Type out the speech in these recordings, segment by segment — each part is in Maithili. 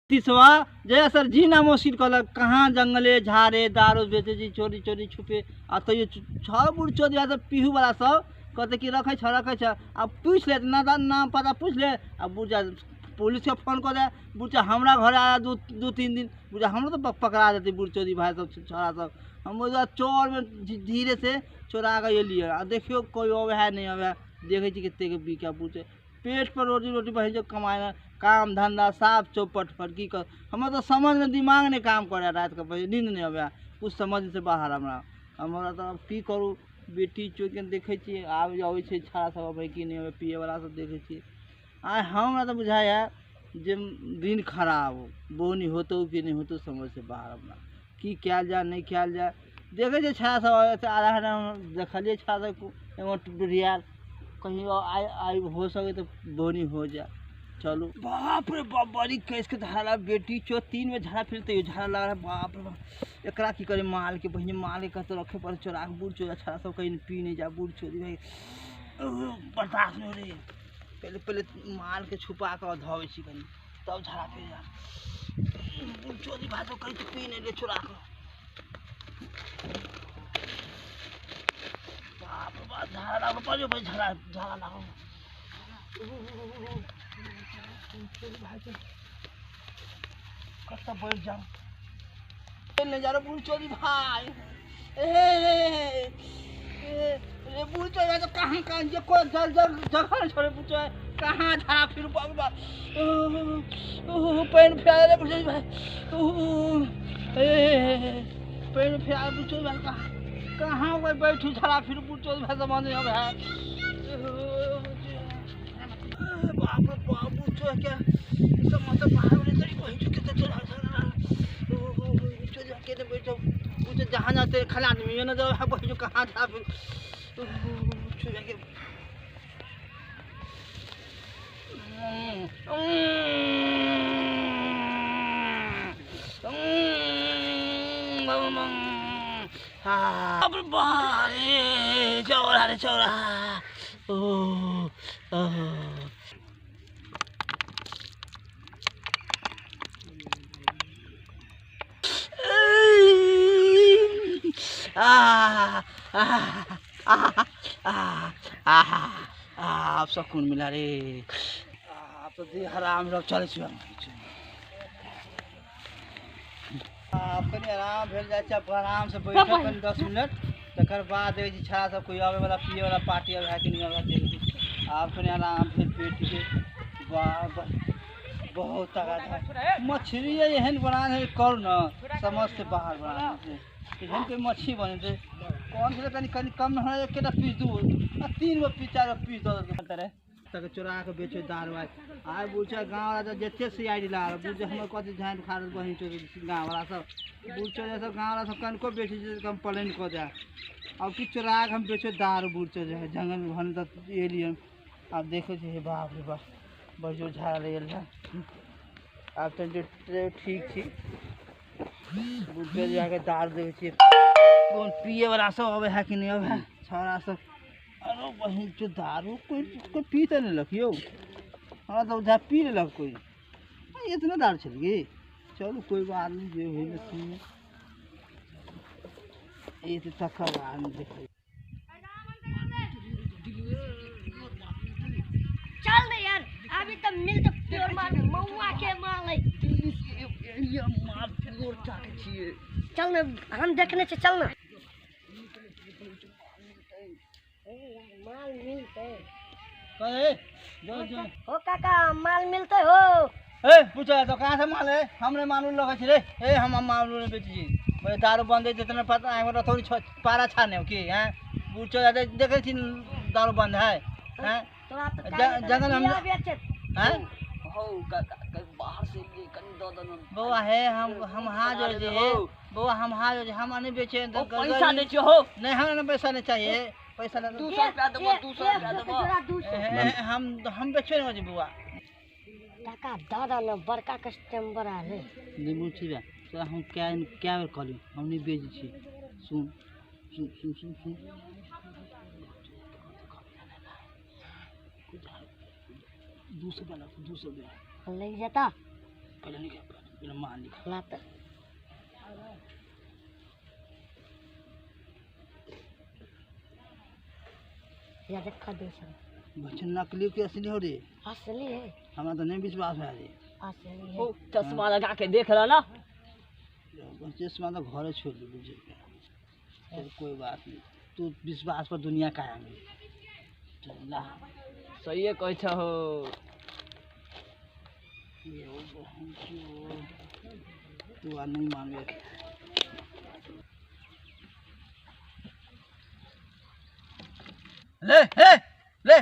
तीसवा जया सर जीना मुश्किल कहलक कहाँ जंगले झाड़े दारू बेचै छी चोरी चोरी छुपे आ तैयो छओ बुढ़ चोरी सब पीहू वाला सब कहते कि रखै छ रखै छ। आ पूछि लेत ना नाम पता पूछि ले आ बुढ़ पुलिस के फोन कऽ दे बुढ़ हमरा घर आया दू दू तीन दिन बुढ़ हमरो तो पकड़ा देते बुढ़ चोरी भाई सब छोड़ा सब। हम चोर में धीरे से चोरा के एलियै आ देखियो कोई अबै है नहीं अबै है देखै छी कतेक बिका बुढ़ पेट पर रोजी रोटी बहिन जो कमाए काम धंधा साफ चौपट पर की कर हमरा तो समझ में दिमाग नहीं काम करे रात के बजे नींद नहीं आवे कुछ समझ से बाहर हमरा हमरा तो अब की करूँ बेटी चोर के देखै छियै आब अबै छै छाड़ा सब अबै कि नहि अबै पिए वाला सब देखै छियै। आइ हमरा तो बुझाइए जे दिन खराब हो बोनी होतो कि नहीं होतो समझ से बाहर हमरा की कयल जाए नहीं कयल जाए। देखै छियै छाड़ा सब आधा घंटा देखलियै छाड़ा सब एगो बुढ़िया कहीं आइ आइ हो सके तो बोनी हो जाए। चलो बाप रे बाप बड़ी कैस के झाड़ा बेटी चो तीन में झाड़ा फिरते हो झाड़ा लग रहा है बाप रे बाप। एकरा की करे माल के बहिनी माल के कत रखे पर चोरा के बूढ़ चोरा छाड़ा सब कहीं पी नहीं जा बूढ़ चोरी भाई बर्दाश्त नहीं हो रही। पहले पहले माल के छुपा कर धोवे छी कहीं तब झाड़ा फिर जा बूढ़ चोरी भाई तो कहीं तो पी नहीं ले चोरा के बाप रे बाप झाड़ा लागो पड़ो भाई झाड़ा झाड़ा लागो कत्ता बैठ जाओ नहीं जा रहा बूढ़ चोरी भाई ए बूढ़ चोरी तो कहाँ कहाँ ये कोई जल जल जगह छोड़े बूढ़ चोरी कहाँ झाड़ा फिर बाप बाप पेन फिरा रे बूढ़ चोरी भाई ए पेन फिरा बूढ़ चोरी भाई कहाँ कहाँ वो बैठू झाड़ा फिर बूढ़ चोरी भाई समझ नहीं आवे है बाप रे बाप बूढ़ चोरी के समझ से बाहर रे तरी कोई चुके तो चला चोरी के बैठो वो जहाँ जाते खाली आदमी न जो बैठो कहाँ झाड़ा फिर चोरी के बाप रे बाप रे चौरा रे चौरा ओ आ आ आ आ आ सुकून मिला रे आप तो आराम रह चलै छी आप कनी आराम भेल जाइ छै आराम से बैठब कनी 10 मिनट तकर बाद देखै छी छाड़ा सब कोई आबै वाला पिए वाला पार्टी आबै है कि नहीं आबै देखै छी। आप कनी आराम भेल पेट के बहुत तगड़ा मछली एहन बना है करू न समझ से बाहर बना एहन कोई मछली बने कौन से कनी कनी कम न हो एक पीस दू 3 गो पीस 4 गो पीस दऽ देतै तक चोरा के बेचे दारू आइ बुझ गाँव वाला तो जते सी I D ला बुझ हमर कथी झाँट खा बहिन गाँव वाला सब बुझ सब गाँव वाला सब कनको बेचे कंप्लेन कऽ दे अब कि चोरा के हम बेचे दारू बुझ जंगल में घन तक एलियन। आब देखै छी हे बाप रे बाप बड़ जोर झाड़ा लागि गेल है। आब तऽ ठीक छी बुझ जाके दारू देखै छियै कोन पिए वाला सब अबै है कि नहीं अबै है छौड़ा सब। अरे बहिन जो दारू कोई कोई पी तऽ लेलक यौ हमरा तऽ बुझा पी लेलक कोई इतना दारू छल की चलू कोई बात नहीं जे होइ से ई तऽ तकर बाद देखै चल ने यार अभी तो मिल तो प्योर माल मौआ के माल है ये माल प्योर चाहे छियै चल ने हम देखने छै चल ना माल मिलते कहे जो जो हो काका माल मिलते हो ए पूछा तो कहाँ से माल है हमने मालूम लगे छी रे ए हम माल नहीं बेची छी बोले दारू बंद है जितना पता है थोड़ी पारा छाने की हैं पूछो जाते देखे छी दारू बंद है हैं तो आप तो जंगल हम हैं हो काका बाहर से लिए कनी दऽ दऽ बौआ हे हम हाँ जो जे बौआ हम हाँ जो हम नहीं बेचे तो पैसा नहीं चाहिए हो नहीं हम पैसा नहीं चाहिए पैसा ले 200 रुपया देबो 200 रुपया देबो हम बेचे नहीं बौआ काका दादा न बड़का कस्टमर आ रे नींबू छी बा तो हम क्या क्या बेर कहली हम नहीं बेच छी सुन सुन सुन सुन सुन 200 रुपया 200 रुपया ले जाता पहले नहीं माल निकाल ला त या देखा दे सब बच्चा नकली के असली हो रे? असली है। हमरा तो नहीं विश्वास है रे। असली है। ओ चश्मा लगा के देख रहा ना। चश्मा तो घरे छोड़ दी बुझे। चल कोई बात नहीं, तू विश्वास पर दुनिया कायम है। चल ला सही है कहै छ हो। ये ओ बहन चो, तू आ नहीं मांगे। ले हे ले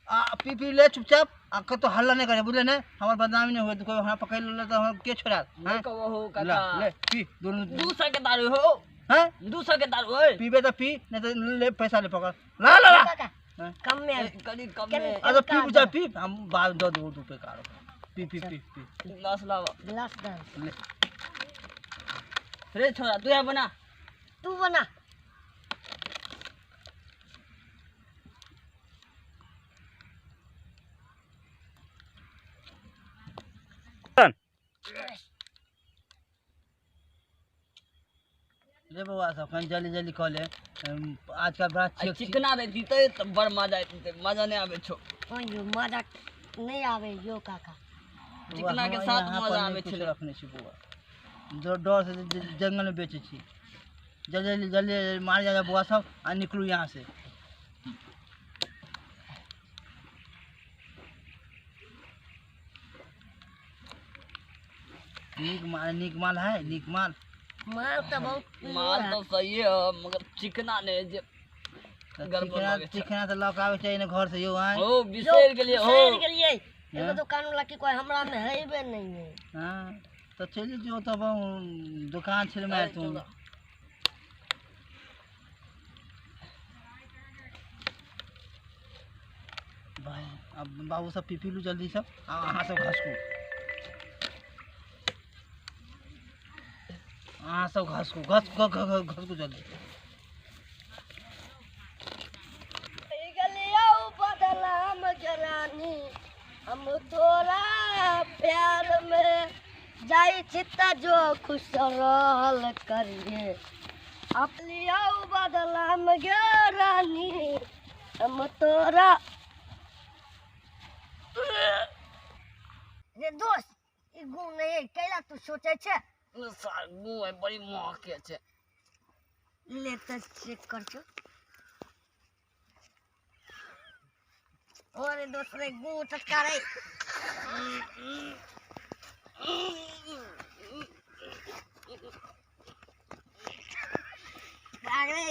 आ पी पी ले चुपचाप। आ तो हल्ला नहीं करे बुझले ने, हमार बदनामी नहीं हुए तो कोई हमरा पकड़ ले तो हमरा के छोड़ा। नहीं कहो हो ला काका। ले पी दोनों 200 के दारू हो। हैं 200 के दारू ओए पीबे तो पी, नहीं तो ले पैसा ले पकड़ ला ला ला। काका हाँ? कम में कनी कम में। अरे पी बुझा पी, हम बाद दो दो रुपये कारो। पी पी पी पी गिलास लावा। गिलास दे ले रे छोरा तू यहाँ बना। तू बना। रे बउआ सब कहीं जल्दी जल्दी कह ले। आजकल बड़ा चेक चिकना रहती तो बड़ मजा आती, मजा नहीं आवे छो। यो मजा नहीं आवे यो काका। चिकना के साथ मजा आवे छले। रखने छी बउआ, डर से जंगल में बेचे छी। जल्दी जल्दी जल्दी मार जा बउआ सब आ निकलू यहाँ से। नीक माल, नीक माल है, नीक माल। माल तो बहुत माल तो सही है मगर चिकना नहीं जे गड़बड़। चिकना तो लौक आवे चाहिए ना घर से यो। आए ओ बिसर गेलिए हो, बिसर गेलिए। एगो दुकान वाला की कोई हमरा में हेबे नहीं है। हां तो चली जो तब दुकान छले मार तू। भाई अब बाबू सब पी पी लू जल्दी सब। अहाँ सब घसकू, अहाँ सब घसकू घस घसकू जल्दी। बदलाम जरानी हम तोरा प्यार में जाई चित्ता जो खुश रहल करिए। अपलिया बदलाम जरानी हम तोरा। रे दोस्त ई गुण नहीं कैला तू सोचे छे? सार गुण है बड़ी महके छे। ले त चेक कर छो। अरे दोस्त रे गुण टटका रे। अरे।